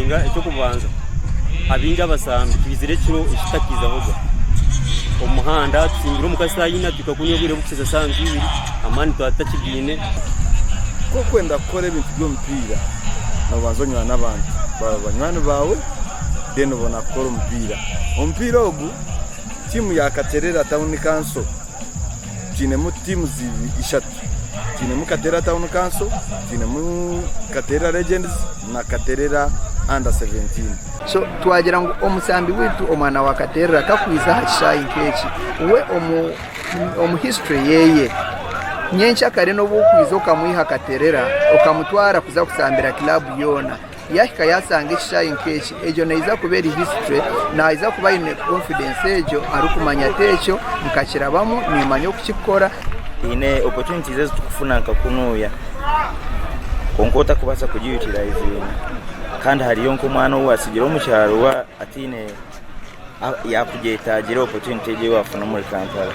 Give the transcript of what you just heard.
Tusinga eky'okubanza abaingi abasambi twizire ekiro ekitakiizahoga omu muhanda tusingire omuka saaha ina tuhika kunu obwire burikushusha saaha nka ibiri amaani twaba tutakigaine. Ku orikwenda kukora ebintu by'omupiira noobanza onywana abantu baaba banywani baawe then obona kukora omupiira. Omupiira ogu tiimu ya Katerera Town Council twinemu tiimu ishatu, twinemu Katerera Town Council, twinemu Katerera Legends na Katerera Under 17. So twagira ngu omusambi waitu omwana wa Katerera kakwiza aha kishaayi nk'eki we omu omu history yeye nyenkyakare n'obu okwiza okamwiha Katerera okamutwara kuza kusambira club yoona Yahika yasanga ekishaayi nk'eki, egyo neija kuba eri history, naija kuba aine confidence egyo arikumanya ati ekyo nkakirabamu, nimanya oku kirikukora. Haine opportunities ezi turikufuna nka kunuuya kwonka otarikubaasa kugi utilizinga kandi hariyo nk'omwana ou watsigire omu kyaro we ataine yaakugyetaagire opportunity egi ei waafuna omuri Kampala.